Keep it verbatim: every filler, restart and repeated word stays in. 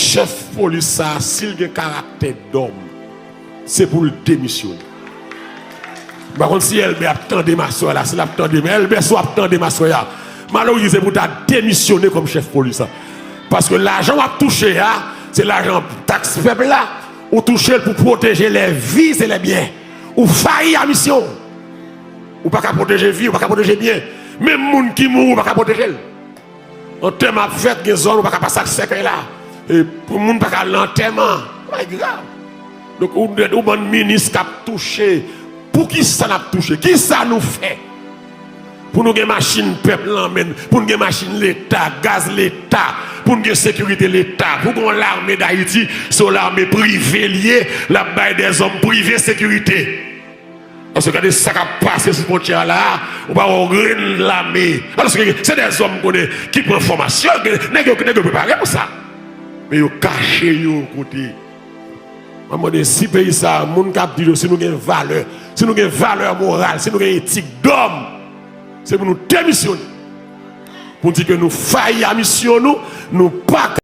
Chèf polis sa a, si l gen karaktè dòm, se pou l demisyone. M pa konn si Elbè ap tande m aswè a la, si l ap tande m, Elbè, si w ap tande m aswè a, m ap di w se pou w ta demisyone kòm chèf polis la. Paske lajan w ap touche a, se lajan taks pèp la, ou touche l pou pwoteje lè vi e lè byen. Ou fayi a misyon w. Ou pa ka pwoteje vi, ou pa ka pwoteje byen. Menm moun ki mouri, ou pa ka pwoteje l. Antèman ap fèt, gen zòn ou pa ka pase ak sèkèy la. E pou moun pa ka al nan antèman. Bagay grav. Donk, ou, ou bann minis k ap touche. Poukisa n ap touche? Kisa nou fè? Pou nou gen machin pèp lan men n, pou n gen machin Leta, gaz Leta, pou n gen sekirite Leta, pou gen yon lame Dayiti, se yon lame prive l ye, l ap bay dèzòm prive sekirite. Paske gade sa k ap pase sou fwontyè a la a, ou pa wè yon grenn lame. Alòske se dèzòm m konnen ki pran fòmasyon, gen, nèg yo, nèg yo prepare pou sa. Men yo kache yo kote. Mwen mande si peyi sa a, moun k ap di yo, si nou gen valè, si nou gen valè moral, si nou gen etik dòm, se pou nou demisyone. Pou n di ke nou fayi a misyon nou, nou pa ka